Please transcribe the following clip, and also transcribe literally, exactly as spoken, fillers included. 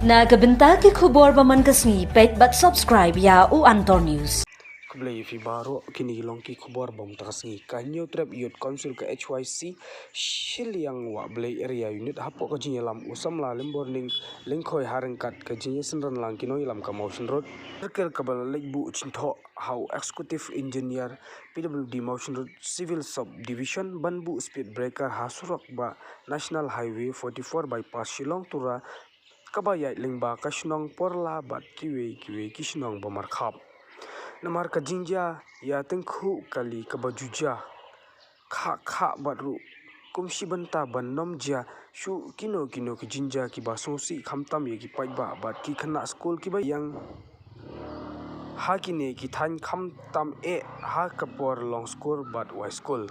Na ka bynta ki khubor ba man ka sngi, peit bad subscribe ïa u Antor News. Khublei ïa phi baroh, kine ki long ki khubor ba man ka sngi. Ka Hynñiewtrep Youth Council ka H Y C Shiliang Wahblei Area Unit hapoh ka jingïalam u samla Limborning Lyngkhoi ha ryngkat ka jingïasynran lang ki nongïalam ka Mawshynrut. Circle kaba la leit buh jingthoh ha u Executive Engineer P W D Mawshynrut Civil Subdivision ban buh speed breaker ha surok ba National Highway forty-four bypass Shillong Tura kaba ïaid lyngba ka shnong Porla bad kiwei kiwei ki shnong ba markhap. Namar ka jingjia ïa tyngkhuh kali kaba ju jia khah khah bad ruh kum shi bynta ban ym jia shuh kino kino ki jingjia kiba sngewsih khamtam ïa ki paidbah bad ki khynnah skul kiba ïeng ha kine ki thaiñ khamtam eh ha ka por long skul bad wai skul.